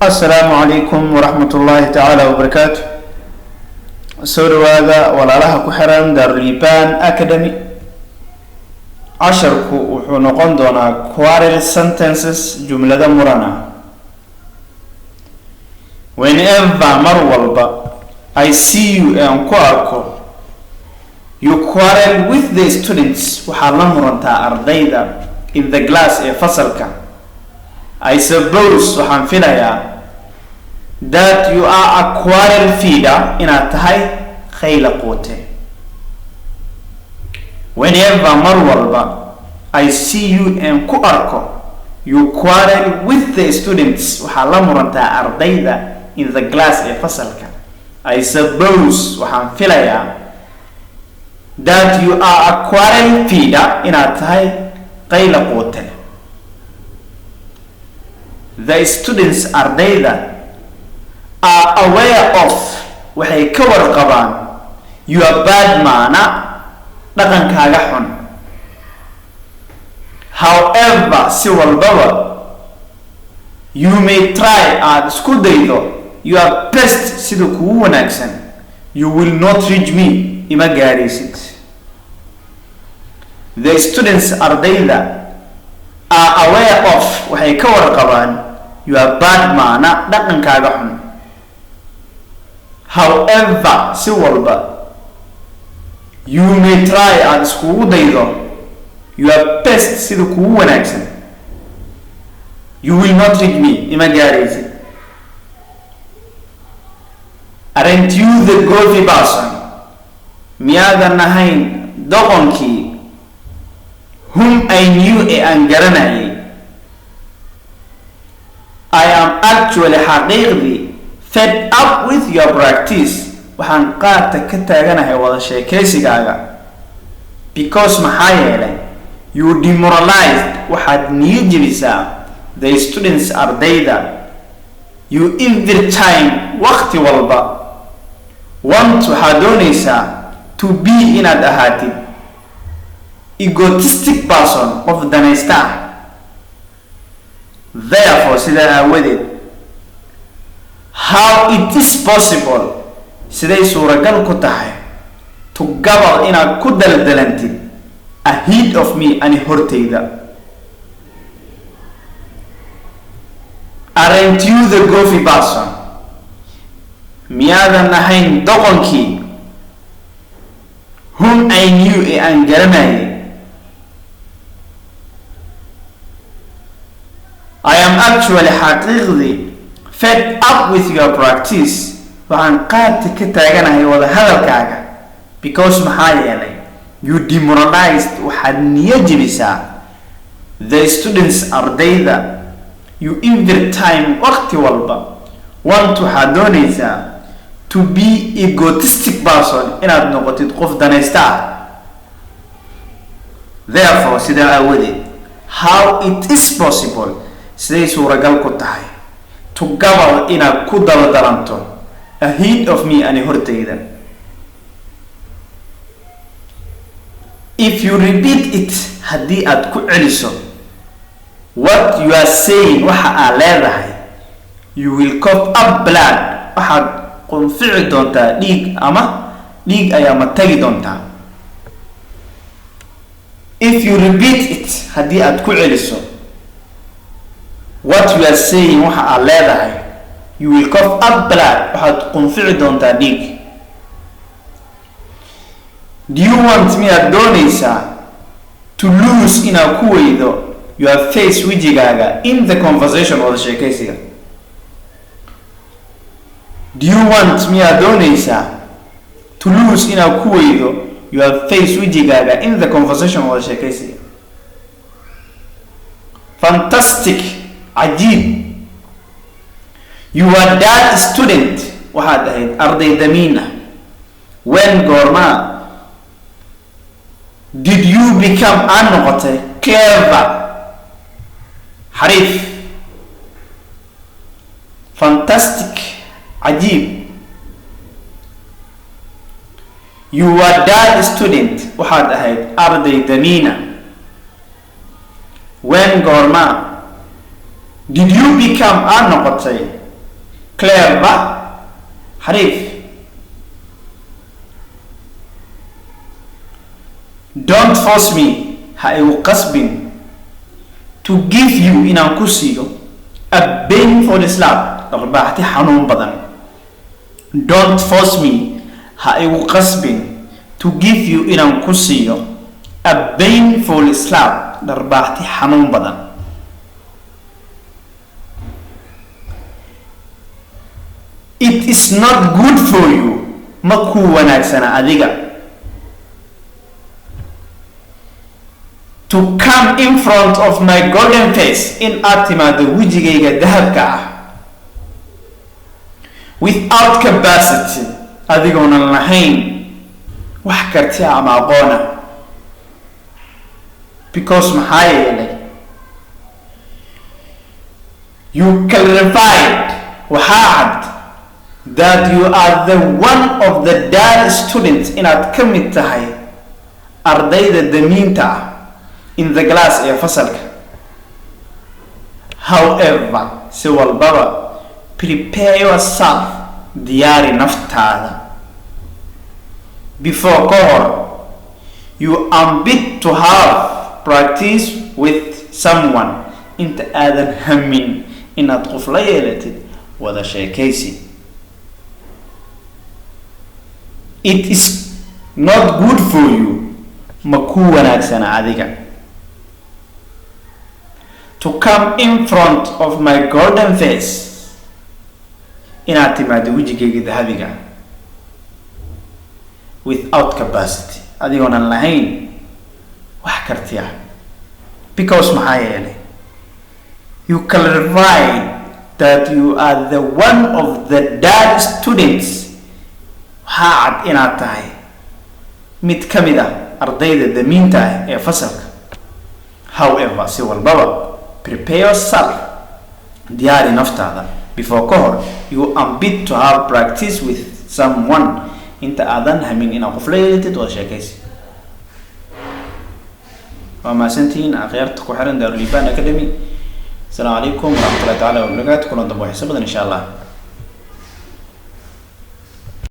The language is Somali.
Asalaamu calaykum waraxmat ullaahi tacaala wabarakaatu. Soo dhawaada walaalaha ku xiran Daaruliban Academy. Casharku wuxuu noqon doonaa quarrel sentences, jumlado muran ah. Whenever, mar walba, I see you, ee aan ku arko, you quarrel with the students, waxaad la murantaa ardayda, in the class, ee fasalka. I suppose, waxaan filayaa, that you are a quarrel feeder, inaad tahay khayla quute. Whenever, mar walba, I see you, aan ku arko, you quarrel with the students, waxaad la murantaa ardayda, in the class, ee fasalka. I suppose, waxaan filayaa, that you are a quarrel feeder, inaad tahay qayla quute. The students, ardayda, are aware of, waxay ka warqabaan, your bad manner, dhaqankaaga xun. However, si walbaba, you may try, aada isku daydo, your best, sida kugu wanaagsan, you will not reach me, ima gaadhaysid. The students, ardayda, are aware of, waxay ka warqabaan, your bad manner, dhaqankaaga xun. However, si walba, you may try, aada iskugu daydo, your best, sida kugu wanaagsan, you will not reach me, ima gaadhaysid. Aren't you the goofy person, miyaadan ahayn doqonkii, whom I knew, ee aan garanayay? I am actually, xaqiiqdii, fed up with your practice, waxaan qaata ka taaganahay wada sheekaysigaaga, because, maxaa yeelay, you demoralized, waxaad niyo jebisaa, the students, ardayda. You every time, waqti walba, want, waxaad doonaysaa, to be, inaad ahaatid, egotistic person, qof danaysta ah. Therefore, sidaa aawadeed, how it is possible, siday suuragal ku tahay, to gabble, inaad ku daldalantid, ahead of me, ani hortayda? Aren't you the goofy person, miyaadan ahayn doqonkii, whom I knew, ee aan garanayay? I am actually, xaqiiqdii, fed up with your practice, waxaan qaadka ka taaganahay wada hadalkaaga, because, maxaa yeelay, you demoralized, waxaad niyo jebisaa, the students, ardayda. You every time, waqti walba, want, waxaad doonaysaa, to be egotistic person, inaad noqotid qof danaysta ah. Therefore, sidaa aawadeed, how it is possible, siday suuragal ku tahay, to gabble, inaad ku daldalanto, ahead of me, ani hortayda? If you repeat it, haddii aad ku celiso, what you are saying, waxa aad leedahay, you will cough up blood, waxaad qunfici doontaa dhiig, ama dhiig ayaa matagi doontaa. If you repeat it, haddii aad ku celiso, what you are saying, waxa aad leedahay, you will cough up blood, waxaad qunfici doontaa dhiig. Do you want, miyaad doonaysaa, to lose, inaad ku weydo, your face, wejigaaga, in the conversation, wada sheekaysiga? Do you want, miyaad doonaysaa, to lose, inaad ku weydo, your face, wejigaaga, in the conversation, wada sheekaysiga? Fantastic, cajiib. You are that student, waxaad ahayd arday damiin ah. When, goormaa, did you become, aad noqotay, clever, xariif? Fantastic, cajiib. You are that student, waxaad ahayd arday damiina. When, goorma, did you become, aad noqotay Clever, xariif. Don't force me, ha igu qasbin, to give you, inaan ku siiyo, a painful slap, dharbaaxti xanuun badan. Don't force me, ha igu qasbin, to give you, inaan ku siiyo, a painful slap, dharbaaxti xanuun badan. It is not good for you, ma kuu wanaagsana adiga, to come in front of my golden face, in aad timaado wejigayga dahabka ah, without capacity, adigoonan lahayn wax karti ah ama aqoona, because maxaa yeelay, you clarified, waxaa cad, that you are the one of the dull students, inaad ka mid tahay ardayda damiinta ah, in the class, ee fasalka. However, si walbaba, prepare yourself, diyaari naftaada, before, ka hor, you ambit to have practice with someone, inta aadan hamin inaad qof la yeelatid wada sheekaysi. It is not good for you, ma ku wanaagsana adiga, to come in front of my golden face, inaad timaado wejigayga dahabiga, without capacity, adigoonan lahayn wax karti ah, because maxaa yeelay, you clarified that you are the one of the dull students, waxaa cad inaad tahay mid ka mid ah ardayda damiinta ah ee fasalka. However, si walbaba, prepare yourself, diyaari naftaada, before, ka hor, you ambit to have practice with someone, inta aadan hamin inaad qof la yeelatid wada sheekaysi. Waa mahadsantihiin akhyaarta ku xiran Daaruliban Academy. Asalaamu calaykum waraxmatullahi taala wabarakaatu. Kulan dambe oo xiiso badan, insha Allah.